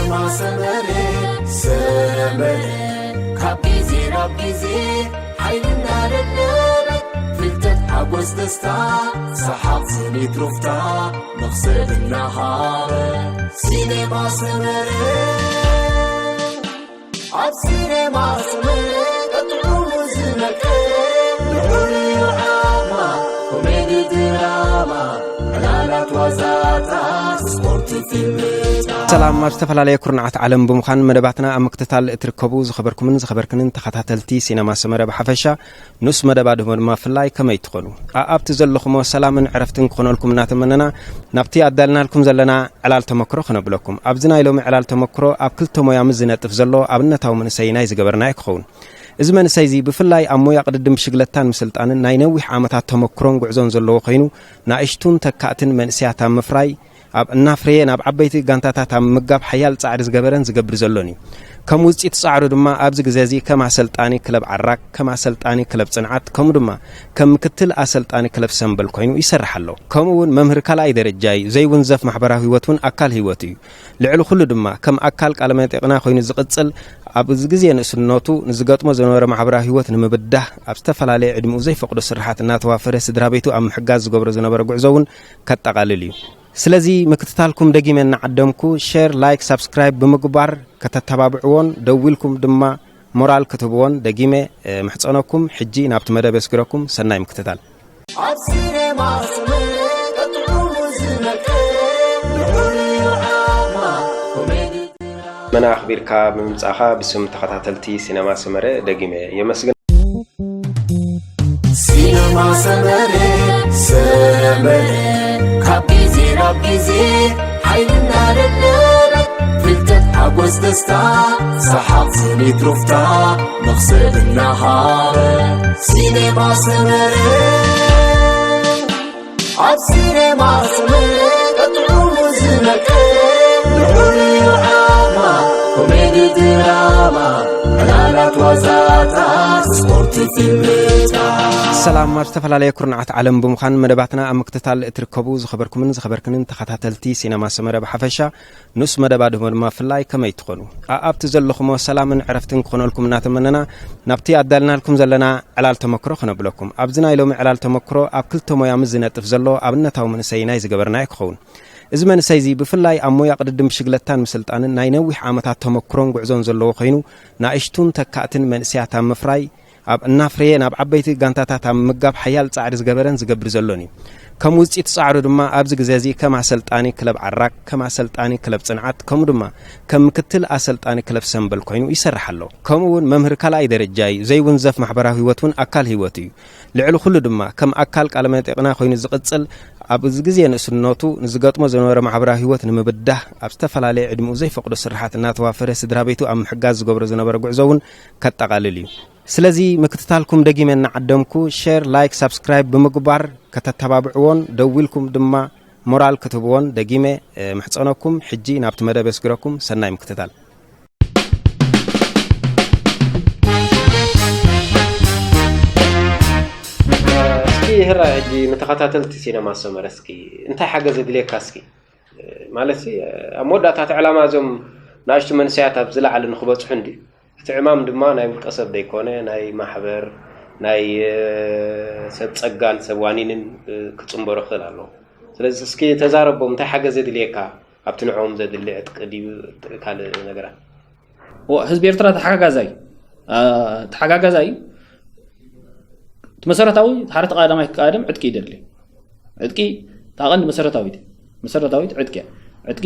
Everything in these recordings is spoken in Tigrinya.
ሰመረ ሰመረ ካብ ግዜ ናብ ግዜ ሓይልና ደደበ ፍልጠት ሓጎስ ደስታ ሰሓቕ ስኒት ሩፍታ መኽሰብ እናሃበ ሲኔማ ሰመረ ኣብ ሲኔማ ሰመረ ቀጥዑ ዝመቀ ልዑል ዓማ ኮሜዲ ድራማ ዕላላት ዋዛታት ስፖርት ፊልም ሰላም ኣብ ዝተፈላለየ ኩርናዓት ዓለም ብምዃን መደባትና ኣብ ምክትታል እትርከቡ ዝኸበርኩምን ዝኸበርክንን ተኸታተልቲ ሲነማ ሰመረ ብሓፈሻ ንስ መደባ ድህሞ ድማ ፍላይ ከመይ ትኾኑ ኣኣብቲ ዘለኹሞ ሰላምን ዕረፍትን ክኾነልኩም እናተመነና ናብቲ ኣዳልናልኩም ዘለና ዕላል ተመክሮ ክነብለኩም ኣብዚ ናይ ሎሚ ዕላል ተመክሮ ኣብ ክልተ ሞያ ምስ ዝነጥፍ ዘሎ ኣብነታዊ መንእሰይ ናይ ዝገበርናዮ ክኸውን እዚ መንእሰይ እዚ ብፍላይ ኣብ ሞያ ቅድድም ብሽግለታን ምስልጣንን ናይ ነዊሕ ዓመታት ተመክሮን ጉዕዞን ዘለዎ ኮይኑ ንኣሽቱን ተካእትን መንእሰያት ኣብ ምፍራይ ኣብ እናፍረየ ናብ ዓበይቲ ጋንታታት ኣብ ምምጋብ ሓያል ጻዕሪ ዝገበረን ዝገብር ዘሎን እዩ። ከም ውጽኢት ጻዕሩ ድማ ኣብዚ ግዜ እዚ ከም ኣሰልጣኒ ክለብ ዓራግ፣ ከም ኣሰልጣኒ ክለብ ጽንዓት ከምኡ ድማ ከም ምክትል ኣሰልጣኒ ክለብ ሰምበል ኮይኑ ይሰርሕ ኣሎ። ከምኡ እውን መምህር ካልኣይ ደረጃ እዩ። ዘይውንዘፍ ማሕበራዊ ህይወት እውን ኣካል ህይወቱ እዩ። ልዕሊ ኩሉ ድማ ከም ኣካል ቃለ መጠይቕና ኮይኑ ዝቕጽል ኣብዚ ግዜ ንእስነቱ ንዝገጥሞ ዝነበረ ማሕበራዊ ህይወት ንምብዳህ ኣብ ዝተፈላለየ ዕድሚኡ ዘይፈቕዶ ስርሓት እናተዋፈረ ስድራ ቤቱ ኣብ ምሕጋዝ ዝገብሮ ዝነበረ ጉዕዞ እውን ከጠቓልል እዩ። ስለዚ ምክትታልኩም ደጊመ እናዓደምኩ share like subscribe ብምግባር ከተተባብዕዎን ደዊልኩም ድማ ሞራል ክትህብዎን ደጊመ ምሕጸነኩም። ሕጂ ናብቲ መደብ የስግረኩም። ሰናይ ምክትታል። ኣብ ሲኔማ ሰመረ ቀጥዑ ዝመቀ ልዑል ዓማ ኮሜዲ መና ኣኽቢርካ ብምምጻኻ ብስም ተኸታተልቲ ሲነማ ሰመረ ደጊመ የመስግን። ሲነማ ሰመረ ሰመረ ካብ ግዜ ናብ ግዜ ሓይልና ደደበ ፍልጠት ሓጎስ ደስታ ሰሓቕ ስኒት ሩፍታ መኽሰብ እናሃበ ሲኔማ ሰመረ ኣብ ሲኔማ ሰመረ ቀጥዑ ዝመቀ ልዑል ዓማ ኮሜዲ ድራማ ዕላላት ዋዛታት ስፖርት ፊልምታት ሰላም ኣብ ዝተፈላለየ ኩርናዓት ዓለም ብምዃን መደባትና ኣብ ምክትታል እትርከቡ ዝኸበርኩምን ዝኸበርክንን ተኸታተልቲ ሲነማ ሰመረ ብሓፈሻ ንስ መደባ ድህሞ ድማ ፍላይ ከመይ ትኾኑ ኣኣብቲ ዘለኹሞ ሰላምን ዕረፍትን ክኾነልኩም እናተመነና ናብቲ ኣዳልናልኩም ዘለና ዕላል ተመክሮ ክነብለኩም ኣብዚ ናይ ሎሚ ዕላል ተመክሮ ኣብ ክልተ ሞያ ምስ ዝነጥፍ ዘሎ ኣብነታዊ መንእሰይ ናይ ዝገበርናዮ ክኸውን እዚ መንእሰይ እዚ ብፍላይ ኣብ ሞያ ቅድድም ብሽግለታን ምስልጣንን ናይ ነዊሕ ዓመታት ተመክሮን ጉዕዞን ዘለዎ ኮይኑ ንኣሽቱን ተካእትን መንእሰያት ኣብ ምፍራይ ኣብ እናፍረየ ናብ ዓበይቲ ጋንታታት ኣብ ምምጋብ ሓያል ጻዕሪ ዝገበረን ዝገብር ዘሎን እዩ። ከም ውጽኢት ጻዕሩ ድማ ኣብዚ ግዜ እዚ ከም ኣሰልጣኒ ክለብ ዓራግ፣ ከም ኣሰልጣኒ ክለብ ጽንዓት፣ ከምኡ ድማ ከም ምክትል ኣሰልጣኒ ክለብ ሰምበል ኮይኑ ይሰርሕ ኣሎ። ከምኡ እውን መምህር ካልኣይ ደረጃ እዩ። ዘይውንዘፍ ማሕበራዊ ህይወት እውን ኣካል ህይወቱ እዩ። ልዕሊ ኩሉ ድማ ከም ኣካል ቃለ መጠይቕና ኮይኑ ዝቕጽል ኣብዚ ግዜ ንእስነቱ ንዝገጥሞ ዝነበረ ማሕበራዊ ህይወት ንምብዳህ ኣብ ዝተፈላለየ ዕድሚኡ ዘይፈቕዶ ስርሓት እናተዋፈረ ስድራ ቤቱ ኣብ ምሕጋዝ ዝገብሮ ዝነበረ ጉዕዞ እውን ከጠቓልል እዩ። ስለዚ ምክትታልኩም ደጊመ እናዓደምኩ share like subscribe ብምግባር ከተተባብዕዎን ደዊልኩም ድማ ሞራል ክትህብዎን ደጊመ ምሕጸነኩም። ሕጂ ናብቲ መደብ የስግረኩም። ሰናይ ምክትታል። እስኪ ህራይ ሕጂ ንተኸታተልቲ ሲነማ ሰመረ እስኪ እንታይ ሓገዝ የድልየካ እስኪ ማለት ኣብ መወዳእታ እቲ ዕላማ እዞም ንኣሽቱ መንእሰያት ኣብ ዝለዓለ ንክበፅሑ እንዲ እቲ ዕማም ድማ ናይ ውልቀ ሰብ ዘይኮነ ናይ ማሕበር ናይ ሰብ ፀጋን ሰብ ዋኒንን ክፅንበሮ ክኽእል ኣለዎ ስለዚ እስኪ ተዛረቦም እንታይ ሓገዝ የድልየካ ኣብቲ ንዕኦም ዘድሊ ዕጥቂ ድዩ ካልእ ነገራት ህዝቢ ኤርትራ ተሓጋጋዛይ ተሓጋጋዛይ እቲ መሰረታዊ ሓደ ተቃዳማይ ክቃደም ዕጥቂ ይደሊ ዕጥቂ ታቐንዲ መሰረታዊት መሰረታዊት ዕጥቂ ዕጥቂ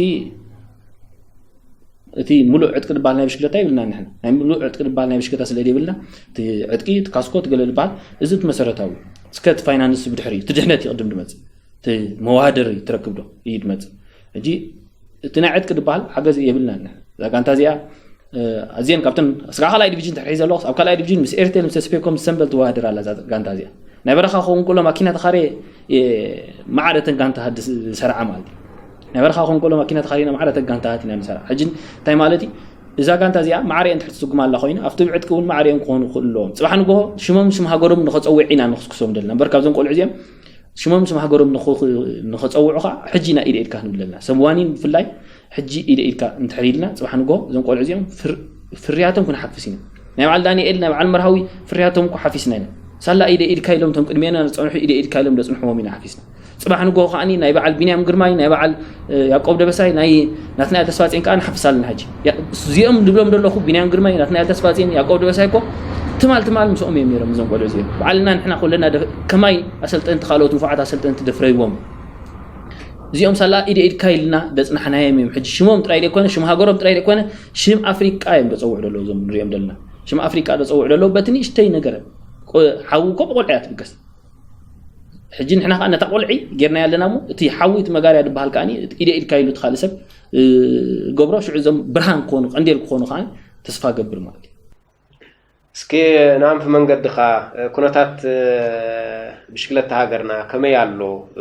እቲ ሙሉእ ዕጥቂ ድበሃል ናይ ብሽክለታ ይብልና ንሕና ናይ ሙሉእ ዕጥቂ ድበሃል ናይ ብሽክለታ ስለ የብልና እቲ ዕጥቂ እቲ ካስኮ ትገለ ድበሃል እዚ እቲ መሰረታዊ እስከ እቲ ፋይናንስ ብድሕሪ እቲ ድሕነት ይቅድም ድመፅእ እቲ መዋደሪ ትረክብ ዶ እዩ ድመፅእ ሕጂ እቲ ናይ ዕጥቂ ድበሃል ሓገዝ የብልና ንሕና እዛ ጋንታ እዚኣ ኣዝየን ካብተን ስጋ ካልኣይ ዲቪዥን ተሕሪዘ ኣለኹ ኣብ ካልኣይ ዲቪዥን ምስ ኤርቴል ምስ ስፔኮም ዝሰንበል ትወዳደር ኣላ እዛ ጋንታ እዚኣ ናይ በረኻ ክኸውን ከሎ ማኪና ተኻርየ ማዕረ እተን ጋንታ ዝሰርዓ ማለት እዩ ናይ በረኻ ክኸውን ከሎ ማኪና ተኻሪና ማዕረ እተን ጋንታ ሃቲና ንሰርዓ ሕጂ እንታይ ማለት እዩ እዛ ጋንታ እዚኣ ማዕረ እየን ትሕቲ ትስጉም ኣላ ኮይና ኣብቲ ዕጥቂ እውን ማዕረ እዮም ክኾኑ ክኽእሉ ኣለዎም ፅባሕ ንግሆ ሽሞም ሽም ሃገሮም ንኸፀውዕ ኢና ንኽስክሶም ደልና እምበር ካብዞም ቆልዑ እዚኦም ሽሞም ስም ሃገሮም ንኸ- ንኸፀውዑ ከዓ ሕጂ ኢና ኢደ ኢድካ ክንብል ኣለና። ሰብ ዋኒን ብፍላይ ሕጂ ኢደ ኢድካ እንድሕር ኢልና፣ ፅባሕ ንጎ እዞም ቆልዑ እዚኦም ፍር- ፍርያቶም ክንሓፍስ ኢና። ናይ በዓል ዳንኤል፣ ናይ በዓል መርሃዊ ፍርያቶም እኮ ሓፊስና ኢና። ሳላ ኢደ ኢድካ ኢሎም እቶም ቅድሜና ዝፀንሑ ኢደ ኢድካ ኢሎም ዘፅንሕዎም ኢና ሓፊስና። ፅባሕ ንጎ ከዓኒ ናይ በዓል ቢንያም ግርማይ፣ ናይ በዓል ያቆብ ደበሳይ፣ ናይ ናትናኤል ተስፋጼን ከዓ ንሓፍስ ኣለና። ሕጂ እዚኦም ዝብሎም ዘለኹ ቢንያም ግርማይ፣ ናትናኤል ተስፋጼን፣ ያቆብ ደበሳይ እኮ ትማል ትማል ምስኦም እዮም ነይሮም እዞም ቆልዑ እዚኦም። ባዕልና ንሕና ኮለና ከማይ ኣሰልጠንቲ፣ ካልኦት ንፉዓት ኣሰልጠንቲ ደፍረይዎም። እዚኦም ሳላ ኢደ ኢድካ ኢልና ደፅናሕናዮም እዮም። ሕጂ ሽሞም ጥራይ ደይኮነ፣ ሽም ሃገሮም ጥራይ ደይኮነ፣ ሽም ኣፍሪቃ እዮም ደፀውዑ ደለዉ። እዞም ንሪኦም ዘለና ሽም ኣፍሪቃ ደፀውዑ ደለዉ። በቲ ንእሽተይ ነገር ሓዊ እኮ ብቆልዑ እያ ትብገስ። ሕጂ ንሕና ከዓ ነታ ቆልዒ ጌርናያ ኣለና እሞ፣ እቲ ሓዊ እቲ መጋርያ ዝበሃል ከዓኒ ኢደ ኢድካ ኢሉ እቲ ካልእ ሰብ ገብሮ። ሽዑ እዞም ብርሃን ክኾኑ፣ ቀንዴል ክኾኑ ከዓ ተስፋ ገብር ማለት እዩ። እስኪ ንኣንፊ መንገድኻ፣ ኩነታት ብሽክለታ ሃገርና ከመይ ኣሎ?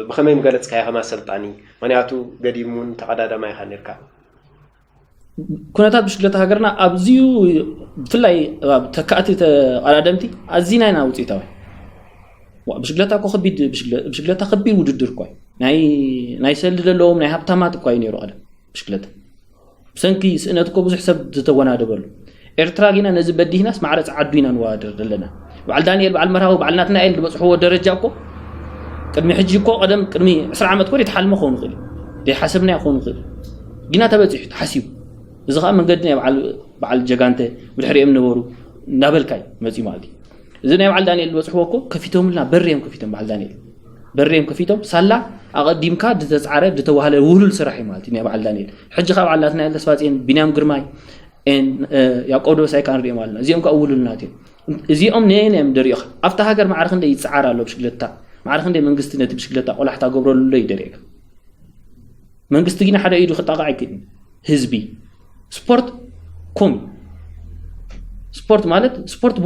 ብኸመይ ምገለፅካዮ ከም ኣሰልጣኒ? ምክንያቱ ገዲም እውን ተቐዳዳማይ ኢኻ ነርካ። ኩነታት ብሽክለታ ሃገርና ኣብዚዩ፣ ብፍላይ ኣብ ተካእቲ ተቐዳደምቲ ኣዚና ኢና ውፅኢታዊ። ብሽክለታ እኮ ከቢድ ብሽክለታ ከቢድ ውድድር እኳ ናይ ሰልዲ ዘለዎም ናይ ሃብታማት እኳ እዩ ነይሩ ቀደም ብሽክለታ። ብሰንኪ ስእነት እኮ ብዙሕ ሰብ ዝተወናደበሉ። ኤርትራ ጊና ነዚ በዲህናስ ማዕረ ጸዓዱ ኢና ንወዳደር ዘለና። በዓል ዳንኤል፣ በዓል መርሃዊ፣ በዓል ናትናኤል ዝበጽሕዎ ደረጃ እኮ ቅድሚ ሕጂ እኮ ቀደም ቅድሚ ዕስራ ዓመት እኮ ዘይተሓልመ ክኸውን ይኽእል እዩ። ዘይሓሰብናዮ ክኸውን ይኽእል እዩ። ጊና ተበጺሑ ተሓሲቡ። እዚ ኸዓ መንገዲ ናይ በዓል በዓል ጀጋንተ ብድሕሪኦም ነበሩ እንዳበልካይ መጺኡ ማለት እዩ። እዚ ናይ በዓል ዳንኤል ዝበጽሕዎ እኮ ከፊቶምልና በሪ እዮም ከፊቶም በዓል ዳንኤል በሪ እዮም ከፊቶም ሳላ ኣቐዲምካ ዝተጻዕረ ዝተዋህለ ውህሉል ስራሕ እዩ ማለት እዩ ናይ በዓል ዳንኤል። ሕጂ ካብ በዓል ናትናኤል ተስፋጽዮን ቢንያም ግርማይ ያቆብ ደበሳይ ከዓ ንሪኦም ኣለና። እዚኦም ከዓ ውህሉልናት እዮም። እዚኦም ነየን እዮም ደሪኦኻ ኣብታ ሃገር ማዕረ ክንደይ ይጽዓር ኣሎ ብሽግለታ ማዕረ ክንደይ መንግስቲ ነቲ ብሽግለታ ቆላሕታ ገብረሉ ኣሎ እዩ ደሪእካ መንግስቲ ግን ሓደ ኢዱ ክጣቃዕ ኣይክእልን። ህዝቢ ስፖርት ኮም ስፖርት ማለት ስፖርት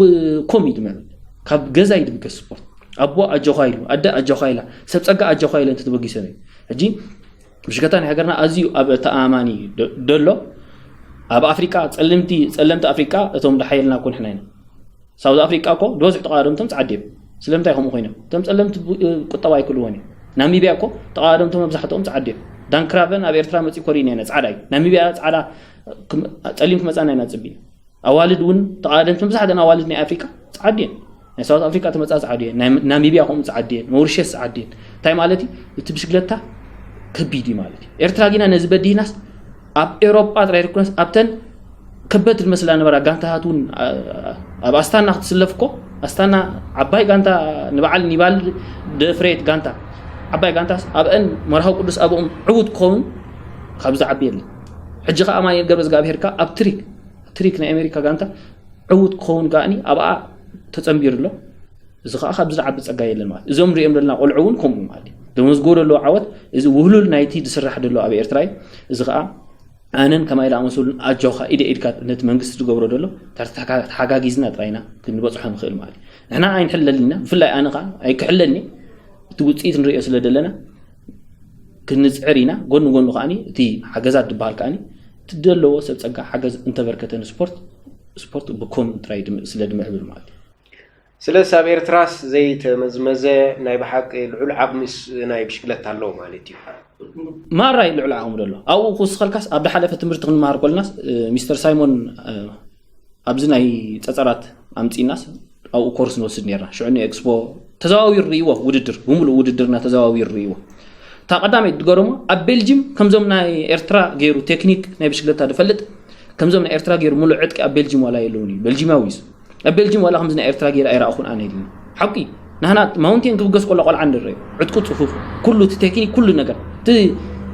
ኮም እዩ ድምዕብል ካብ ገዛ እዩ ድብገስ ስፖርት ኣቦ ኣጆኻ ኢሉ ኣደ ኣጆኻ ኢላ ሰብ ጸጋ ኣጆኻ ኢለ እንተተበጊሰ እዩ። ሕጂ ብሽከታ ናይ ሃገርና ኣዝዩ ኣብ ተኣማኒ ደሎ ኣብ ኣፍሪቃ ጸለምቲ ጸለምቲ ኣፍሪቃ እቶም ድሓየልና ኮንሕና ኢና። ሳውዝ ኣፍሪቃ እኮ ዝበዝሑ ተቓደምቶም ጻዓዲ እዮም። ስለምንታይ ከምኡ ኮይኖም? እቶም ጸለምቲ ቁጠባ ኣይክልዎን እዩ። ናሚቢያ እኮ ተቓደምቶም መብዛሕትኦም ጻዓዲ እዮም። ዳን ክራቨን ኣብ ኤርትራ መጺኡ ኮሪና ኢና ጻዕዳ እዩ። ናሚቢያ ጻዕዳ ጸሊም ክመጻና ኢና ጽቢና። ኣዋልድ እውን ተቓደምቲ መብዛሕተን ኣዋልድ ናይ ኣፍሪቃ ጻዓዲ እየን። ናይ ሳውዝ ኣፍሪቃ ተመጻ ጻዓዲ እየን። ናይ ናሚቢያ ከምኡ ጻዓዲ እየን። ሞሪሸስ ጻዓዲ እየን። እንታይ ማለት እዩ? እቲ ብሽግለታ ከቢድ እዩ ማለት እዩ። ኤርትራ ጊና ነዚ በዲህናስ ኣብ ኤውሮጳ ጥራይ ዘይኮነስ ኣብተን ከበድ ዝመስላ ነበራ ጋንታታት እውን ኣብ ኣስታና ክትስለፍ እኮ ኣስታና ዓባይ ጋንታ ንበዓል ኒባል ደፍረየት ጋንታ ዓባይ ጋንታስ ኣብአን መርሃዊ ቅዱስ ኣብኦም ዕዉት ክኸውን ካብዚ ዓቢ የለን። ሕጂ ከዓ ኣማኑኤል ገብረ እግዚኣብሄር ከዓ ኣብ ትሪክ ትሪክ ናይ ኣሜሪካ ጋንታ ዕዉት ክኸውን ከዓኒ ኣብኣ ተጸንቢሩ ኣሎ። እዚ ከዓ ካብዚ ዝዓቢ ጸጋ የለን ማለት እዞም ንሪኦም ዘለና ቆልዑ እውን ከምኡ ማለት እዩ። ዘመዝግቦ ዘለዉ ዓወት እዚ ውህሉል ናይቲ ዝስራሕ ዘሎ ኣብ ኤርትራ እዩ። እዚ ከዓ ኣነን ከማይ ዝኣመሰሉን ኣጆኻ ኢደ ኢድካ ነቲ መንግስቲ ዝገብሮ ዘሎ ተሓጋጊዝና ጥራይና ክንበፅሖ ንኽእል ማለት እዩ። ንሕና ኣይንሕለል ኢና ብፍላይ ኣነ ከዓ ኣይክሕለልኒ እቲ ውፅኢት ንሪኦ ስለ ዘለና ክንፅዕር ኢና ጎኒ ጎኒ ከዓ እቲ ሓገዛት ዝበሃል ከዓ እቲ ዘለዎ ሰብ ፀጋ ሓገዝ እንተበርከተ ንስፖርት ስፖርት ብኮም ጥራይ ስለ ድምዕብል ማለት እዩ። ስለስ ኣብ ኤርትራስ ዘይተመዝመዘ ናይ ብሓቂ ልዑል ዓቕሚስ ናይ ብሽክለታ ኣለዎ ማለት እዩ። ማራይ ልዑል ዓቕሚ ደሎ ኣብኡ ክውስኸልካስ ኣብ ድሓለፈ ትምህርቲ ክንመሃር ኮልናስ ሚስተር ሳይሞን ኣብዚ ናይ ፀፀራት ኣምፂናስ ኣብኡ ኮርስ ንወስድ ነርና ሽዑ ንኤክስፖ ተዘዋዊሩ ርእይዎ ውድድር ብምሉእ ውድድርና ተዘዋዊሩ ርእይዎ እታ ቀዳመይቲ ድገረሞ ኣብ ቤልጅም ከምዞም ናይ ኤርትራ ገይሩ ቴክኒክ ናይ ብሽክለታ ድፈልጥ ከምዞም ናይ ኤርትራ ገይሩ ሙሉእ ዕጥቂ ኣብ ቤልጅም ዋላ የለውን እዩ። ቤልጅማዊ እዩ። ኣብ ቤልጅም ዋላ ከምዚ ናይ ኤርትራ ገይሩ ኣይረኣኹን ኣነ ኢልና። ሓቂ ናህና ማውንቴን ክብገስ ከሎ ቆልዓ ንርኢ። ዕጥቁ ጽፉፍ፣ ኩሉ እቲ ቴክኒክ ኩሉ ነገር። እቲ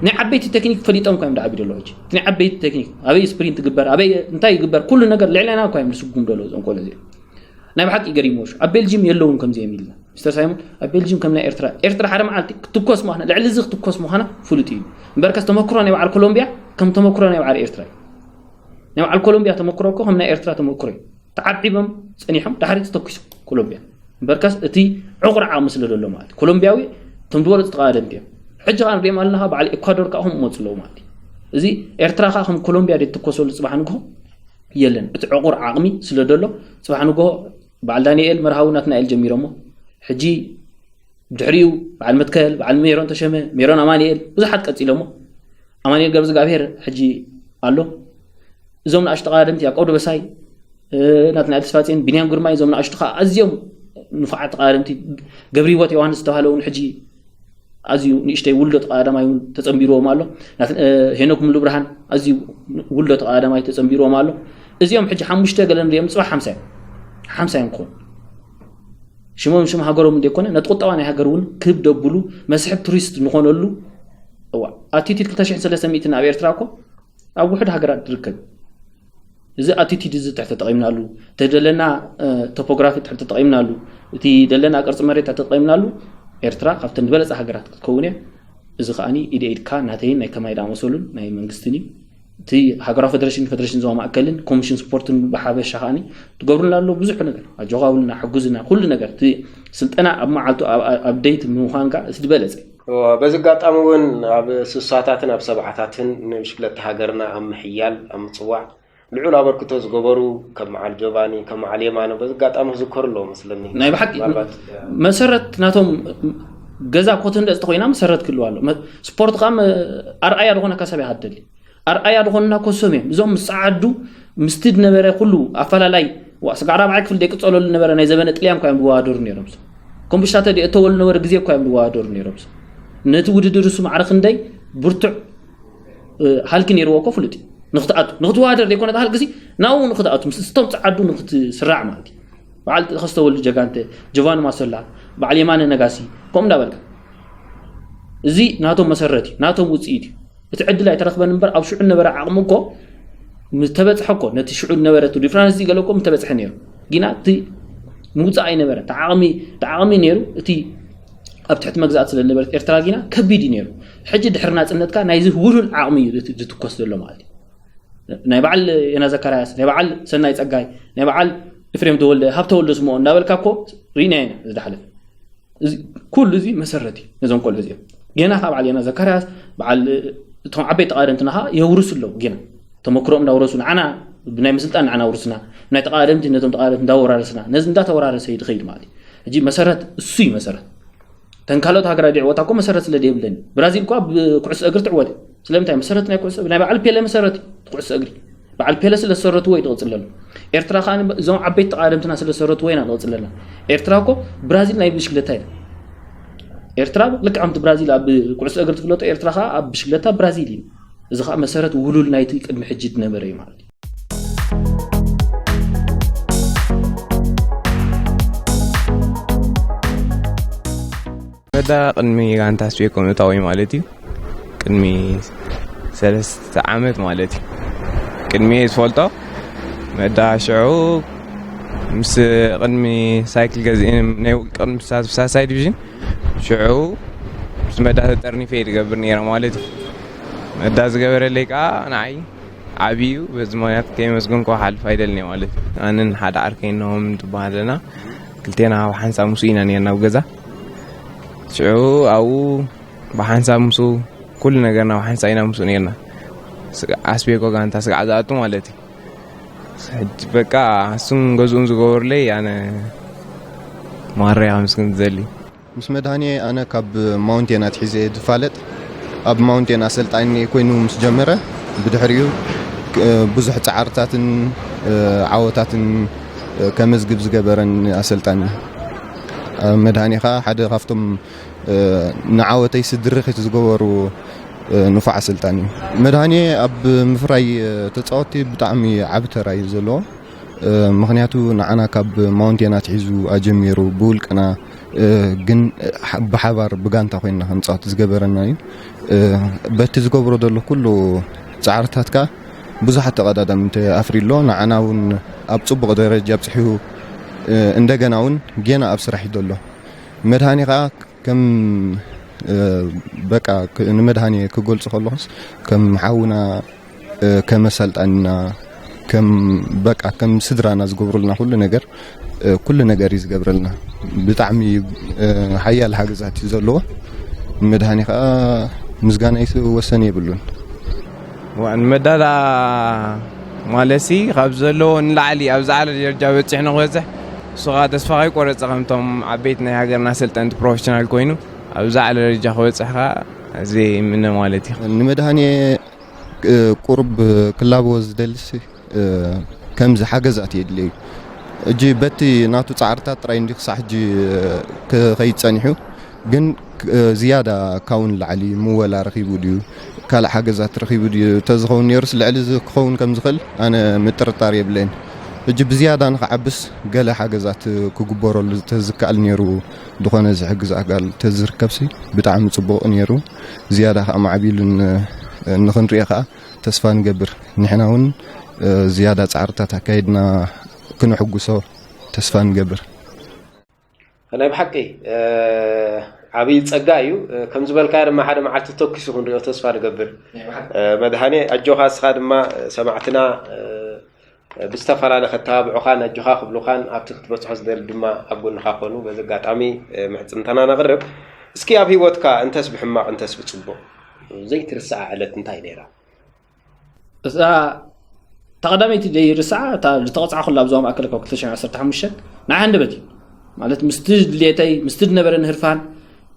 ናይ ዓበይቲ ቴክኒክ ፈሊጦም እኮ እዮም ደዓቢ ደሎ ሕጂ። እቲ ናይ ዓበይቲ ቴክኒክ ኣበይ ስፕሪንት ይግበር ኣበይ እንታይ ይግበር ኩሉ ነገር ልዕለና እኮ እዮም ዝስጉም ደሎ እዞም ቆልዑ እዚኦም። ናይ ብሓቂ ገሪሙ ወሹ ኣብ ቤልጅም የለውን ከምዚኦም ኢልና። ሚስተር ሳይሞን ኣብ ቤልጅም ከም ናይ ኤርትራ ኤርትራ ሓደ መዓልቲ ክትኮስ ምዃና ልዕሊ እዚ ክትኮስ ምዃና ፍሉጥ እዩ። እምበርከስ ተመክሮ ናይ በዓል ኮሎምቢያ ከም ተመክሮ ናይ በዓል ኤርትራ እዩ። ናይ በዓል ኮሎምቢያ ተመክሮ እኮ ከም ናይ ኤርትራ ተመክሮ እዩ። ተዓብዒቦም ጸኒሖም ድሕሪት ተተኪሱ ኮሎምቢያ እምበርከስ እቲ ዕቑር ዓቕሚ ስለ ዘሎ ማለት ኮሎምቢያዊ እቶም ዝበለጹ ተቓደምቲ እዮም። ሕጂ ከዓ ንሪኦም ኣለና በዓል ኤኳዶር ከዓ ከምኡ መፁ ኣለዉ ማለት እዩ። እዚ ኤርትራ ከዓ ከም ኮሎምቢያ ደትኮሰሉ ፅባሕ ንግሆ የለን እቲ ዕቑር ዓቕሚ ስለ ዘሎ ፅባሕ ንግሆ በዓል ዳንኤል መርሃዊ ናትናኤል ጀሚሮሞ ሕጂ ድሕሪኡ በዓል መትከል፣ በዓል ሜሮን ተሸመ፣ ሜሮን ኣማንኤል፣ ብዙሓት ቀጺሎሞ። ኣማንኤል ገብረዝጋብሔር ሕጂ ኣሎ። እዞም ንኣሽቱ ተቐዳደምቲ፣ ያዕቆብ ደበሳይ፣ ናትናኤል ተስፋጽዮን፣ ቢንያም ግርማይ፣ እዞም ንኣሽቱ ከዓ ኣዝዮም ንፉዓት ተቐዳደምቲ፣ ገብረ ህይወት ዮሃንስ ዝተባህለ እውን ሕጂ ኣዝዩ ንእሽተይ ውልዶ ተቐዳዳማይ እውን ተጸንቢርዎም ኣሎ። ናት- ሄኖክ ሙሉብርሃን ኣዝዩ ውልዶ ተቐዳዳማይ ተጸንቢርዎም ኣሎ። እዚኦም ሕጂ ሓሙሽተ ገለ ንሪኦም፣ ጽባሕ ሓምሳ እዮም። ሓምሳ እዮም ክኾኑ። ሽሞም ሽም ሃገሮም እንደ ኮነ፣ ነቲ ቁጠባ ናይ ሃገር እውን ክብ ደብሉ፣ መስሕብ ቱሪስት ንኾነሉ። እዋ፣ ኣቲቲድ ክልተ ሽሕን ሰለስተ ሚእትን ኣብ ኤርትራ እኮ ኣብ ውሑድ ሃገራት ዝርከብ። እዚ ኣቲቲድ እዚ ተተጠቒምናሉ፣ እቲ ደለና ቶፖግራፊ ተተጠቒምናሉ፣ እቲ ደለና ቅርፂ መሬት ተተጠቒምናሉ፣ ኤርትራ ካብተን ዝበለፃ ሃገራት ክትከውን እያ። እዚ ከዓኒ ኢደ ኢድካ ናተይን ናይ ከማይ ዳመሰሉን ናይ መንግስትን እዩ። እቲ ሃገራዊ ፌደሬሽን፣ ፌደሬሽን ዞባ ማእከልን ኮሚሽን ስፖርትን ብሓበሻ ከዓኒ ትገብሩና ኣሎ ብዙሕ ነገር። ኣጆኻ ብሉና፣ ሕጉዝና፣ ኩሉ ነገር። እቲ ስልጠና ኣብ መዓልቱ ኣብ- ኣብ- ኣፕዴት ምዃን ከኣ እቲ ዝበለጸ እዩ። እዎ፣ በዚ ኣጋጣሚ እውን ኣብ ስሳታትን ኣብ ሰብዓታትን ንብሽክለታ ሃገርና ኣብ ምሕያል፣ ኣብ ምጽዋዕ ልዑል ኣበርክቶ ዝገበሩ ከም መዓል ጆባኒ፣ ከም መዓል የማነ በዚ ኣጋጣሚ ክዝከሩ ኣለዎ መስለኒ። ናይ ብሓቂ ምናልባት፣ መሰረት ናቶም ገዛ ኮተንደ ዝተኮይና መሰረት ክህልዋ ኣሎ። መ- ስፖርት ከዓ መ- ኣርኣያ ዝኾነካ ሰብ እያ ሃደሊ። ኣርኣያ ዝኾንና ኮሶም እዮም። እዞም ምስ ጸዓዱ ምስቲ ዝነበረ ኩሉ ኣፈላላይ፣ ዋ፣ ስጋዕ ራብዓይ ክፍሊ ደቂ ጸለሉ ነበረ ናይ ዘበነ ጥልያን እኳ እዮም ዝወዳደሩ ነይሮም። ኮምብሽታ ተደእተወሉ ነበረ ግዜ እኳ እዮም ዝወዳደሩ ነይሮም። ነቲ ውድድር እሱ ማዕረ ክንደይ ብርቱዕ ሃልኪ ነይርዎ እኮ ፍሉጥ እዩ። ንክትኣቱ ንክትወዳደር ዘይኮነ ሃልኪ ሲ ናብኡ ንክትኣቱ ምስ እቶም ጸዓዱ ንክትስራዕ ማለት እዩ። በዓል ተኸስተ ወልዱ ጀጋንተ፣ ጆቫኒ ማሶላ፣ በዓል የማነ ነጋሲ፣ ከምኡ እንዳበልካ፣ እዚ ናቶም መሰረት እዩ፣ ናቶም ውፅኢት እዩ። እቲ ዕድል ኣይተረኽበን እምበር ኣብ ሽዑ ነበረ ዓቕሚ እኮ ምተበፅሐ እኮ፣ ነቲ ሽዑ ነበረ ቱ ዲፍራንስ እዚ ገለ እኮ ምተበፅሐ ነይሩ። ግና እቲ ምውፃእ ኣይነበረን። እቲ ዓቕሚ እቲ ዓቕሚ ነይሩ፣ እቲ ኣብ ትሕቲ መግዛእቲ ስለ ዝነበረት ኤርትራ ግና ከቢድ እዩ ነይሩ። ሕጂ ድሕሪ ናፅነትካ ናይዚ ውሉል ዓቕሚ እዩ ዝት- ዝትኮስ ዘሎ ማለት እዩ። ናይ በዓል የና ዘካርያስ፣ ናይ በዓል ሰናይ ፀጋይ፣ ናይ በዓል ኤፍሬም ተወልደ፣ ሃብተወልደ ስምኦን እንዳበልካ እኮ ርኢና ኢና ዝዳሕለፍ። እዚ ኩሉ እዚ መሰረት እዩ ነዞም ቆልዑ እዚኦም። ገና ካብ በዓል የና ዘካርያስ፣ በዓል እቶም ዓበይቲ ተቓደምትና ከዓ የውርሱ ኣለዉ። ገና ተመክሮም እንዳውረሱ ንዓና ብናይ ምስልጣን ንዓና ውርስና፣ ናይ ተቓደምቲ ነቶም ተቓደምቲ እንዳወራረስና፣ ነዚ እንዳተወራረሰ እዩ ዝኸይድ ማለት እዩ። ሕጂ መሰረት እሱ እዩ መሰረት። ተን ካልኦት ሃገራት ይዕወታ እኮ መሰረት ስለ ዘይብለን። ብራዚል እኳ ብኩዕሶ እግሪ ትዕወት። ስለምንታይ? መሰረት ናይ ኩዕሶ ናይ በዓል ፔለ መሰረት እዩ ኩዕሶ እግሪ። በዓል ፔለ ስለ ዝሰረትዎ እዩ ዝቕጽል ዘሎ። ኤርትራ ከዓ እዞም ዓበይቲ ተቓደምትና ስለ ዝሰረትዎ ኢና ንቕጽል ዘለና። ኤርትራ እኮ ብራዚል ናይ ብሽክለታ እዩ። ኤርትራ ልክዕ ከምቲ ብራዚል ኣብ ኩዕሶ እግሪ ትፍለጦ፣ ኤርትራ ከዓ ኣብ ብሽክለታ ብራዚል እዩ። እዚ ከዓ መሰረት ውሉል ናይቲ ቅድሚ ሕጂ ዝነበረ እዩ ማለት እዩ። መዳ ቅድሚ ጋንታ ስፔኮ ምእታወይ ማለት እዩ። ቅድሚ ሰለስተ ዓመት ማለት እዩ። ቅድሚ ዝፈልጦ መዳ ሽዑ ምስ ቅድሚ ሳይክል ገዚእን ናይ ውልቀ ቅድሚ ሳሳይ ዲቪዥን ሽዑ ምስ መዳ ተጠርኒፈ ይገብር ነይረ ማለት እዩ። መዳ ዝገበረለይ ከዓ ንዓይ ዓብዩ በዚ ምክንያት ከየመስገንኩ ክሓልፍ ኣይደልን እየ ማለት እዩ። ኣንን ሓደ ዓርከይ ነሆም ትበሃለና ክልቴና ኣብ ሓንሳብ ምስ ኢና ነርና ኣብ ገዛ። ሽዑ ኣብኡ ብሓንሳብ ምስኡ ኩሉ ነገርና ብሓንሳብ ኢና ምስኡ ነርና። ስጋ- ኣስቤጎ ጋንታ ስጋዕ ዝኣቱ ማለት እዩ። ሕጂ በቃ እሱን ገዝኡን ዝገበሩለይ ኣነ ማረያ ምስግን ዝደሊ። ምስ መድሃኔ ኣነ ካብ ማውንቴን ኣትሒዘ እየ ዝፋለጥ። ኣብ ማውንቴን ኣሰልጣኒ ኮይኑ ምስ ጀመረ ብድሕሪኡ ብዙሕ ፃዕርታትን ዓወታትን ከመዝግብ ዝገበረን ኣሰልጣኒ። መድሃኔ ከዓ ሓደ ካብቶም ንዓወተይ ስድርኺት ዝገበሩ ንፉዕ ኣሰልጣኒ እዩ። መድሃኔ ኣብ ምፍራይ ተፃወቲ ብጣዕሚ ዓቢ ተራ እዩ ዘለዎ። ምክንያቱ ንዓና ካብ ማውንቴን ኣትሒዙ ኣጀሚሩ ብውልቅና ግን ብሓባር ብጋንታ ኮይንና ክንፃወት ዝገበረና እዩ። በቲ ዝገብሮ ዘሎ ኩሉ ፃዕርታት ከዓ ብዙሓት ተቐዳዳምቲ ኣፍርዩ ኣሎ። ንዓና እውን ኣብ ፅቡቕ ደረጃ ኣብፅሑ እንደገና እውን ጌና ኣብ ስራሕ እዩ ዘሎ። መድሃኔ ከዓ ከም በቃ ንመድሃኔ ክገልፁ ከለኹስ ከም ሓውና ከም ኣሰልጣኒና ከም በቃ ከም ስድራና ዝገብረልና ኩሉ ነገር ኩሉ ነገር እዩ ዝገብረልና። ብጣዕሚ ሓያል ሓገዛት እዩ ዘለዎ። መድሃኔ ከዓ ምስጋና ወሰን የብሉን። ንመዳዳ ማለሲ ካብ ዘለዎ ንላዕሊ ኣብ ዝዓለ ደረጃ በፂሑ ንክበፅሕ ንሱ ከዓ ተስፋ ከይቆረፀ ከምቶም ዓበይቲ ናይ ሃገርና ሰልጠንቲ ፕሮፌሽናል ኮይኑ ኣብ ዝዓለ ደረጃ ክበፅሕ ከዓ እዚ ምነ ማለት እዩ። ንመድሃኔ ቁሩብ ክላበዎ ዝደልሲ ከምዚ ሓገዛት የድልየ እዩ። እጂ በቲ ናቱ ፃዕርታት ጥራይ እንዲ ክሳዕ ሕጂ ክኸይድ ፀኒሑ፣ ግን ዝያዳ ካውን ላዕሊ ምወላ ረኺቡ ድዩ፣ ካልእ ሓገዛት ረኺቡ ድዩ? ተዝኸውን ነይሩስ ልዕሊ እዚ ክኸውን ከም ዝኽእል ኣነ ምጥርጣር የብለይን። እጂ ብዝያዳ ንኽዓብስ ገለ ሓገዛት ክግበረሉ ተዝከኣል ነይሩ፣ ዝኾነ ዝሕግዝ ኣካል ተዝርከብሲ ብጣዕሚ ፅቡቕ ነይሩ። ዝያዳ ከዓ ማዕቢሉ ንኽንሪኦ ከዓ ተስፋ ንገብር። ንሕና እውን ዝያዳ ፃዕርታት ኣካይድና ክነሕጉሶ ተስፋ ንገብር። ናይ ብሓቂ ዓብዪ ፀጋ እዩ። ከም ዝበልካዮ ድማ ሓደ መዓልቲ ተኪሱ ክንሪኦ ተስፋ ንገብር። መድሃኔ ኣጆኻ፣ እስኻ ድማ ሰማዕትና ብዝተፈላለ ከተባብዑኻን ኣጆኻ ክብሉኻን ኣብቲ ክትበፅሖ ዝደሊ ድማ ኣብ ጎንኻ ኮኑ በዚ ኣጋጣሚ ምሕፅንተና ነቕርብ። እስኪ ኣብ ህይወትካ እንተስ ብሕማቕ እንተስ ብፅቡቕ ዘይትርስዓ ዕለት እንታይ ነይራ? እዛ ተቐዳመይቲ ዘይርስዓ እታ ዝተቐፅዓኹላ ኣብዛ ማእከል ካብ ክልተ ሽሕን ዓሰርተ ሓሙሽተን ንዓይ ሃንደበት እዩ። ማለት ምስቲ ድሌተይ ምስቲ ዝነበረኒ ህርፋን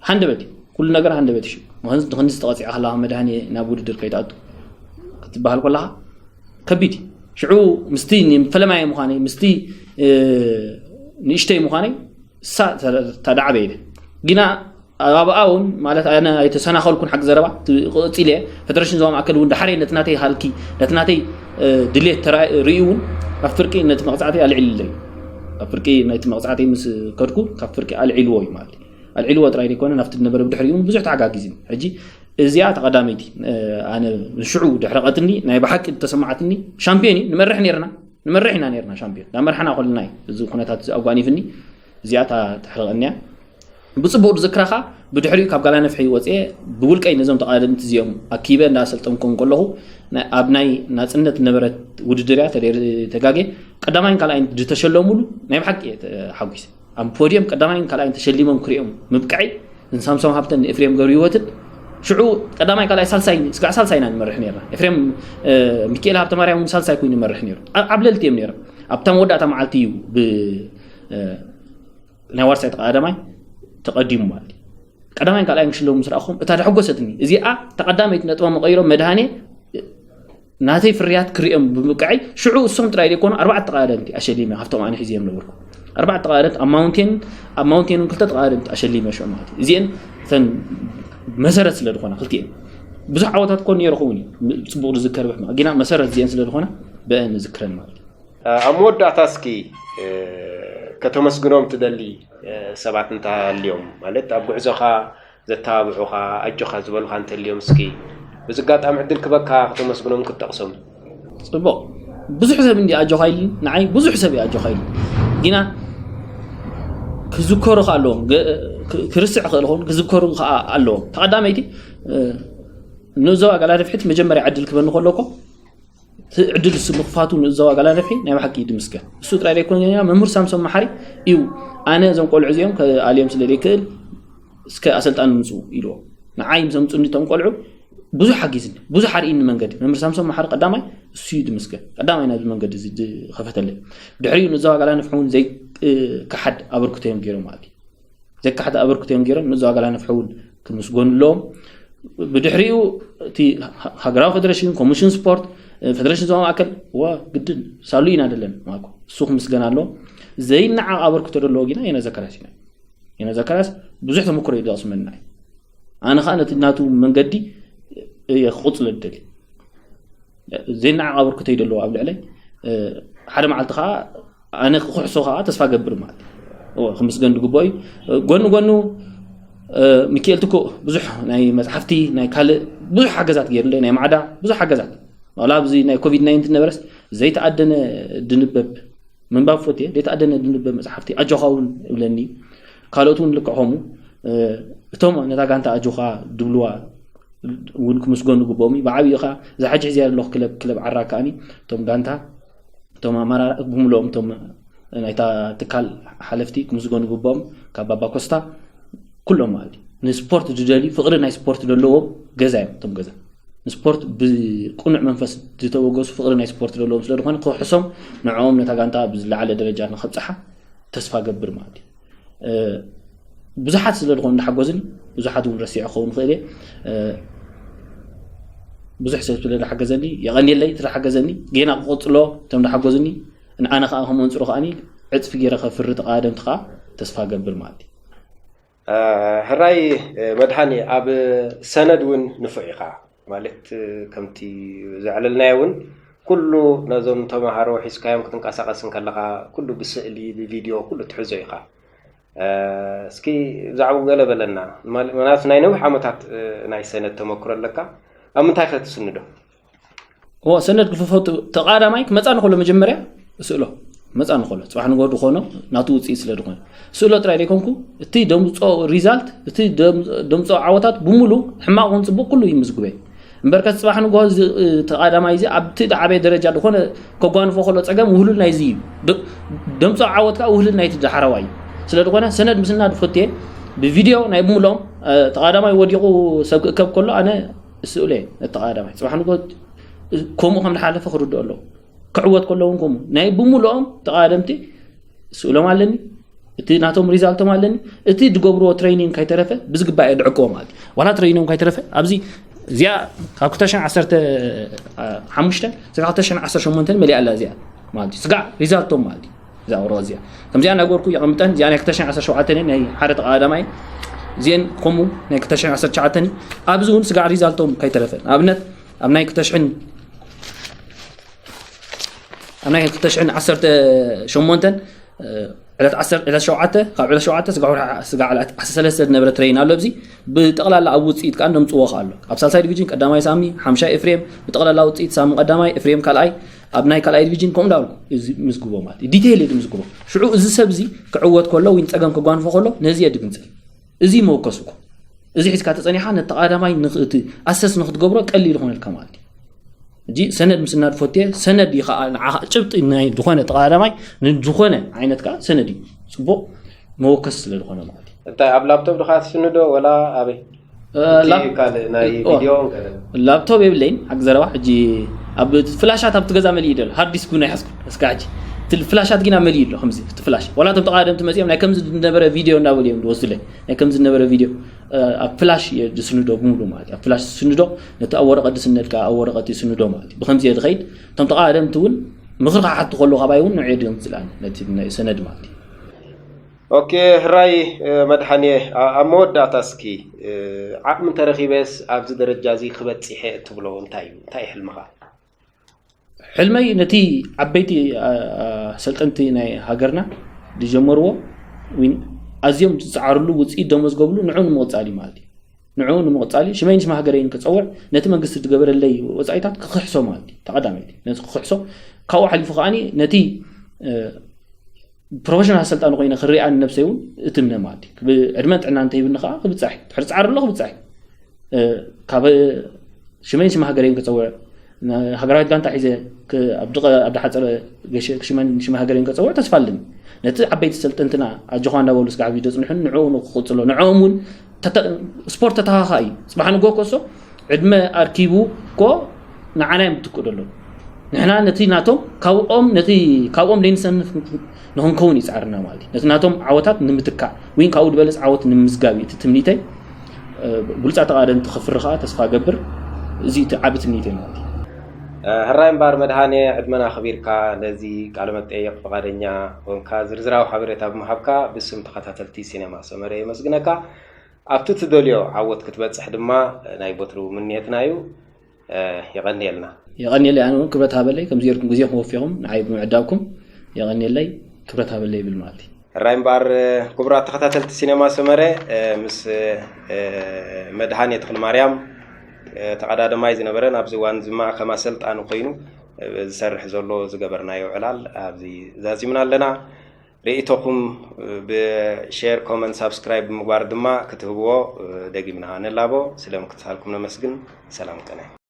ሃንደበት እዩ። ኩሉ ነገር ሃንደበት እዩ። ሽዑ ንክንድዚ ተቐፂዓ ከለኻ መድሃኔ ናብ ውድድር ከይትኣቱ ክትበሃል ከለኻ ከቢድ እዩ። ሽዑ ምስቲ ፈለማየ ምዃነይ ምስቲ ንእሽተይ ምዃነይ እሳ ተዳዕበ ኢለ ግና ኣብኣ እውን ማለት ኣነ ኣይተሰናኸልኩን ሓቂ ዘረባ ክቕፅል እየ። ፈደረሽን ዞባ ማእከል እውን ዳሕረይ ነቲ ናተይ ሃልኪ ነቲ ናተይ ድሌት ተራእዩ እውን ኣብ ፍርቂ ነቲ መቕፃዕቲ ኣልዒልለይ ኣብ ፍርቂ ነቲ መቕፃዕቲ ምስ ከድኩ ካብ ፍርቂ ኣልዒልዎ እዩ ማለት እዩ። ኣልዒልዎ ጥራይ ዘይኮነ ናብቲ ዝነበረ ብድሕሪ እውን ብዙሕ ተሓጋጊዝኒ። ሕጂ እዚኣ ተቐዳመይቲ ኣነ ንሽዑ ድሕሪ ቀትኒ ናይ ብሓቂ ተሰማዓትኒ። ሻምፒዮን እዩ ንመርሕ ነርና ንመርሕ ኢና ነርና ሻምፒዮን ዳመርሓና ኮልና እዩ እዚ ኩነታት ኣጓኒፍኒ። እዚኣ ተሕርቐኒያ ብፅቡቅ ዝክረኻ ብድሕሪኡ ካብ ጋላ ነፍሒ ወፅኤ ብውልቀይ ነዞም ተቃደምቲ እዚኦም ኣኪበ እንዳሰልጠንኩም ከለኹ ኣብ ናይ ናፅነት ነበረት ውድድር እያ ተጋጌ ቀዳማይን ካልኣይን ዝተሸለሙሉ ናይ ብሓቂ እየ ሓጒሰ ኣብ ፖድየም ቀዳማይን ካልኣይን ተሸሊሞም ክሪኦም ምብቃዒ ንሳምሶም ሃብተን ንኤፍሬም ገብረ ህይወትን ሽዑ ቀዳማይ ካልኣይ ሳልሳይ ስጋዕ ሳልሳይ ኢና ንመርሕ ነርና ኤፍሬም ሚካኤል ሃብተ ማርያም እውን ሳልሳይ ኮይኑ ይመርሕ ነይሩ ዓብለልቲ እዮም ነይሮም ኣብታ መወዳእታ መዓልቲ እዩ ናይ ዋርሳይ ተቐዳማይ ተቐዲሙ ማለት እዩ። ቀዳማይን ካልኣይን ክሽለሙ ምስ ረኣኹም እታ ደሐጎሰትኒ እዚኣ ተቐዳመይቲ ነጥባ መቐይሮ መድሃኔ ናተይ ፍርያት ክሪኦም ብምብቃዐይ ሽዑ እሶም ጥራይ ዘይኮኑ ኣርባዕተ ተቐዳደምቲ ኣሸሊመ ካብቶም ኣነ ሒዘዮም ነበርኩ ኣርባዕተ ተቐዳደምቲ ኣብ ማውንቴን ኣብ ማውንቴን ክልተ ተቐዳደምቲ ኣሸሊመ ሽዑ ማለት እዩ እዚአን እተን መሰረት ስለ ዝኾና ክልቲአን ብዙሕ ዓወታት ኮን ነይሩ ኸውን እዩ ጽቡቕ ዝዝከር ብሕማ ግና መሰረት እዚአን ስለ ዝኾና ብአን ዝክረን ማለት እዩ ኣብ መወዳእታ እስኪ ከተመስግኖም ትደሊ ሰባት እንተሃልዮም ማለት ኣብ ጉዕዞኻ ዘተባብዑኻ ኣጆኻ ዝበሉኻ እንተልዮም እስኪ በዚ ኣጋጣሚ ዕድል ክበካ ከተመስግኖም ክትጠቕሶም። ጽቡቕ ብዙሕ ሰብ እንዲ ኣጆኻ ኢሉኒ ንዓይ ብዙሕ ሰብ እዩ ኣጆኻ ኢሉኒ ግና ክዝከሩ ከ ኣለዎም ገ- ክ- ክርስዕ ክእል ኸውን ክዝከሩ ከኣ ኣለዎም ተቐዳመይቲ እ፣ ንእዞ ኣጋላድፍሒት መጀመርያ ዕድል ክበኒ ከሎ እኮ እቲ ዕድል እሱ ምኽፋቱ ንእዞ ኣጋላድፍሒ ናይ ብሓቂ ይድምስገን እሱ ጥራይ ዘይኮነ መምህር ሳምሶን መሓሪ እዩ ኣነ እዞም ቆልዑ እዚኦም ከኣልዮም ስለ ዘይክእል እስከ ኣሰልጣኒ ምፅኡ ኢልዎ ንዓይ ምስ ኣምፁኒ እቶም ቆልዑ ብዙሕ ሓጊዝኒ ብዙሕ ኣርእኒ መንገዲ መምህር ሳምሶን መሓሪ ቀዳማይ እሱ እዩ ዝምስገን ቀዳማይ ናብዚ መንገዲ እዚ ዝኸፈተለይ ድሕሪኡ ንዞባ ጋላ ንፍሒ እውን ዘይከሓድ ኣበርክቶ እዮም ገይሮም ማለት እዩ ዘይከሓድ ኣበርክቶ እዮም ገይሮም ንዞባ ጋላ ንፍሒ እውን ክምስጎኑ ኣለዎም ብድሕሪኡ እቲ ሃገራዊ ፌደሬሽን ኮሚሽን ስፖርት ፌደሬሽን ዞባ ማእከል ዋ ግድን ሳሉ ኢና ደለን ማኮ እሱ ክምስገን ኣለዎም ዘይነዓቕ ኣበርክቶ ዘለዎ ጊና የነ ዘከራሲና የነ ዘከራስ ብዙሕ ተመክሮ እዩ ዝቐስመልና እዩ ኣነ ከዓ ነቲ ናቱ መንገዲ እየ ክቕፅሎ ደሊ ዘይነዓቕ ኣበርክቶ እዩ ዘለዎ ኣብ ልዕለይ ሓደ መዓልቲ ከዓ ኣነ ክሕሶ ከዓ ተስፋ ገብር ማለት እዩ ክምስገን ዝግብኦ እዩ ጎኑ ጎኑ ሚካኤል ትኩእ ብዙሕ ናይ መፅሓፍቲ ናይ ካልእ ብዙሕ ሓገዛት ገይሩለይ ናይ ማዕዳ ብዙሕ ሓገዛት ዋላ ኣብዚ ናይ ኮቪድ ናይንቲን ነበረስ ዘይተኣደነ ድንበብ ምንባብ ፈትየ ዘይተኣደነ ድንበብ መፅሓፍቲ ኣጆኻ እውን እብለኒ ካልኦት እውን ልክዕ ከምኡ እቶም ነታ ጋንታ ኣጆኻ ድብልዋ እውን ክምስገኑ ግብኦም እዩ ብዓብዩ ከዓ እዛ ሕጂ ሕዚያ ዘለኹ ክለብ ክለብ ዓራ ከዓኒ እቶም ጋንታ እቶም ኣመራርኣ ብምልኦም እቶም ናይታ ትካል ሓለፍቲ ክምስገኑ ግብኦም ካብ ባባ ኮስታ ኩሎም ማለት እዩ ንስፖርት ዝደልዩ ፍቕሪ ናይ ስፖርት ዘለዎም ገዛ እዮም እቶም ገዛ ንስፖርት ብቁኑዕ መንፈስ ዝተበገሱ ፍቕሪ ናይ ስፖርት ዘለዎም ስለ ዝኾነ ክውሕሶም ንዕኦም ነታ ጋንታ ብዝለዓለ ደረጃ ንኸብፅሓ ተስፋ ገብር ማለት እዩ። ብዙሓት ስለ ዝኾኑ እንዳሓጎዝኒ፣ ብዙሓት እውን ረሲዐ ክኸውን ይኽእል እየ። ብዙሕ ሰብ ስለ ዝሓገዘኒ የቐንየለይ። እቲ ዝሓገዘኒ ጌና ክቕፅሎ፣ እቶም እንዳሓጎዝኒ፣ ንኣነ ከዓ ከም ኣንፅሩ ከዓ ዕፅፊ ገይረ ከፍሪ፣ ተቓደምቲ ከዓ ተስፋ ገብር ማለት እዩ። ሕራይ መድሃኒ፣ ኣብ ሰነድ እውን ንፉዕ ኢኻ። ማለት ከምቲ ዘዕለልናዮ እውን ኩሉ ነዞም ተምሃሮ ሒዝካዮም ክትንቀሳቐስ እንከለኻ ኩሉ ብስእሊ ብቪድዮ ኩሉ ትሕዞ ኢኻ። እስኪ ብዛዕባኡ ገለ በለና። ምክንያቱ ናይ ነዊሕ ዓመታት ናይ ሰነድ ተመክሮ ኣለካ። ኣብ ምንታይ ከ ትስንዶ? እዎ ሰነድ ክፈፈቱ ተቓዳማይ ክመፃ ንኸሎ መጀመርያ ስእሎ መፃ ንኸሎ ፅባሕ ንጎ ዝኾኖ ናቱ ውፅኢት ስለ ዝኾነ ስእሎ ጥራይ ዘይኮንኩ እቲ ደምፆ ሪዛልት እቲ ደምፆ ዓወታት ብምሉ ሕማቕ ውን ፅቡቅ ኩሉ ይምዝግበ እምበርከ ፅባሕ ንጎ ተቓዳማይ እዚ ኣብቲ ዝዓበየ ደረጃ ዝኾነ ከጓንፎ ከሎ ፀገም ውህሉል ናይዚ እዩ ደምፆ ዓወት ከዓ ውህሉል ናይቲ ዳሕረዋይ እዩ ስለ ዝኾነ ሰነድ ምስና ድፈትየ ብቪድዮ ናይ ብምሎም ተቓዳማይ ወዲቑ ሰብ ክእከብ ከሎ ኣነ ስእለ እቲ ቀዳማይ ፅባሕ ንጎ ከምኡ ከም ዝሓለፈ ክርድኦ ኣለዎ ክዕወት ከለውን ከምኡ ናይ ብምልኦም ተቃደምቲ ስእሎም ኣለኒ እቲ ናቶም ሪዛልቶም ኣለኒ እቲ ዝገብርዎ ትሬኒንግ ከይተረፈ ብዝግባእ ድዕቅቦ ማለት እዩ ዋላ ትሬኒንግ ከይተረፈ ኣብዚ እዚኣ ካብ ክልተ ሽሕን ዓሰርተ ሓሙሽተ ስጋዕ ክልተ ሽሕን ዓሰርተ ሸሞንተን መሊኣ ኣላ እዚኣ ማለት እዩ ስጋዕ ሪዛልቶም ማለት እዩ እዛ ወረቐት እዚኣ ከምዚኣ እናገበርኩ የቐምጠን እዚኣ ናይ ክልተ ሽሕን ዓሰርተ ሸውዓተን ናይ ሓደ ተቐዳማይ እዚአን ከምኡ ናይ ክልተ ሽሕን ዓሰርተ ትሽዓተን ኣብዚ እውን ስጋዕ ሪዛልቶም ከይተረፈ ንኣብነት ኣብ ናይ ክልተ ሽሕን ኣብ ናይ ክልተ ሽሕን ዓሰርተ ሸሞንተን ዕለት ዓሰርተ ዕለት ሸውዓተ ካብ ዕለት ሸውዓተ ስጋዕ ወርሒ ስጋዕ ዕለት ዓሰርተ ሰለስተ ዝነበረ ትሬን ኣሎ ኣብዚ ብጠቕላላ ኣብ ውፅኢት ከዓ እንደምፅዎ ከ ኣሎ ኣብ ሳልሳይ ዲቪዥን ቀዳማይ ሳሚ ሓምሻይ ኤፍሬም ብጠቕላላ ውፅኢት ሳሚ ቀዳማይ ኤፍሬም ካልኣይ ኣብ ናይ ካልኣይ ዲቪዥን ከምኡ እንዳበልኩ እዚ ምዝግቦ ማለት እዩ ዲቴይል እየ ዝምዝግቦ ሽዑ እዚ ሰብ እዚ ክዕወት ከሎ ወይ ፀገም ክጓንፎ ከሎ ነዚ እየ ድግንፅል እዚ መወከስኩ እዚ ሒዝካ ተፀኒሓ ነተቓዳማይ ንክእቲ ኣሰስ ንክትገብሮ ቀሊል ይኾነልካ ማለት እዩ እጂ ሰነድ ምስና ድፈትየ ሰነድ እዩ ከዓ ንዓኻ ጭብጢ ናይ ዝኾነ ተቓዳማይ ንዝኾነ ዓይነት ከዓ ሰነድ እዩ ፅቡቕ መወከስ ስለ ዝኾነ ማለት እዩ እንታይ ኣብ ላፕቶፕ ድኻ ትስንዶ ወላ ኣበይ ካልእ ናይ ቪድዮ ገለ ላፕቶፕ የብለይን ሓቂ ዘረባ ሕጂ ኣብ ፍላሻት ኣብቲ ገዛ መሊኡ ደሎ ሃርድ ዲስክ እውን ኣይሓዝኩን እስካ ሕጂ እቲ ፍላሻት ግን ኣብ መሊኡ ኣሎ ከምዚ እቲ ፍላሽ ዋላ እቶም ተቃደምቲ መፂኦም ናይ ከምዚ ዝነበረ ቪድዮ እንዳበሉ እዮም ዝወስዱለይ ናይ ከምዚ ዝነበረ ቪድዮ ኣብ ፍላሽ እየ ዝስንዶ ብምሉ ማለት ኣብ ፍላሽ ዝስንዶ ነቲ ኣብ ወረቀት ዝስነድ ከዓ ኣብ ወረቀት ይስንዶ ማለት ብከምዚ እየ ዝኸይድ እቶም ተቃደምቲ እውን ምኽሪ ክሓቱ ከለዉ ካባይ እውን ንዑ ድዮም ዝለኣኒ ነቲ ሰነድ ማለት እዩ ኦኬ፣ ሕራይ መድሓንየ፣ ኣብ መወዳእታ እስኪ ዓቕሚ እንተረኺበስ ኣብዚ ደረጃ እዚ ክበፂሐ እትብሎ እንታይ እዩ? እንታይ እዩ ሕልምኻ? ሕልመይ ነቲ ዓበይቲ ሰልጠንቲ ናይ ሃገርና ዝጀመርዎ ዊን ኣዝዮም ዝፀዓርሉ ውፅኢት ደመዝገብሉ ንዑ ንምቕፃል እዩ ማለት እዩ። ንዕኡ ንምቕጻል እዩ። ሽመይን ሽም ሃገረይን ክጸውዕ፣ ነቲ መንግስቲ ዝገበረለይ ወጻኢታት ክኽሕሶ ማለት እዩ። ተቐዳመይቲ ነቲ ክኽሕሶ፣ ካብኡ ሓሊፉ ከኣ ነቲ ፕሮፌሽናል ኣሰልጣኒ ኮይነ ክርኣ ንነብሰይ እውን እትምነ ማለት እዩ። ዕድመን ጥዕናን እንተሂብኒ ከኣ ክብጻሕ እዩ። ድሕሪ ጻዕሪ ኣሎ ክብጻሕ እዩ። ካብ ሽመይን ሽም ሃገረይን ክጸውዕ፣ ሃገራዊት ጋንታ ሒዘ ኣብ ዝሓጸረ ሽመን ሽም ሃገረይን ክጸውዕ ተስፋ ኣለኒ። ነቲ ዓበይቲ ሰልጠንትና ኣጆኻ እንዳበሉ ስጋዕ ቪድዮ ጽንሑን ንዕኡ ንክቕጽሎ ንዕኦም እውን ስፖርት ተተኻኻ እዩ። ጽባሕ ንጎ ኮሶ ዕድመ ኣርኪቡ ኮ ንዓና እዮም ትክኡ ዘለዉ። ንሕና ነቲ ናቶም ካብኦም ነቲ ካብኦም ደይንሰንፍ ንኽንከውን እዩ ጻዕርና ማለት እዩ። ነቲ ናቶም ዓወታት ንምትካእ ወይ ካብኡ ዝበለጽ ዓወት ንምዝጋብ እዩ እቲ ትምኒተይ። ብሉጻት ተቓደምቲ ከፍሪ ከኣ ተስፋ ገብር። እዚ እቲ ዓቢ ትምኒተይ ማለት እዩ። ሕራይ እምባር መድሃኔ ዕድመና ኣኽቢርካ ነዚ ቃለ መጠየቕ ፍቓደኛ ኮንካ ዝርዝራዊ ሓበሬታ ብምሃብካ ብስም ተኸታተልቲ ሲነማ ሰመረ የመስግነካ። ኣብቲ ትደልዮ ዓወት ክትበጽሕ ድማ ናይ ቦትሩ ምንየትና እዩ። የቐንየልና። የቐንየለይ ኣነ እውን ክብረት ሃበለይ ከምዚ ጌርኩም ግዜኹም ወፊኹም ንዓይ ብምዕዳብኩም የቐንየለይ ክብረት ሃበለይ ይብል ማለት እዩ። ሕራይ እምበኣር ክቡራት ተኸታተልቲ ሲነማ ሰመረ ምስ መድሃኔ ተኽለማርያም ተቐዳደማይ ዝነበረ ናብዚ እዋን ድማ ከም ኣሰልጣኒ ኮይኑ ዝሰርሕ ዘሎ ዝገበርናዮ ዕላል ኣብዚ ዛዚምና ኣለና። ርእይቶኹም ብሼር፣ ኮመንት፣ ሳብስክራይብ ብምግባር ድማ ክትህብዎ ደጊምና ንላቦ። ስለምክትታልኩም ነመስግን። ሰላም ቅነ።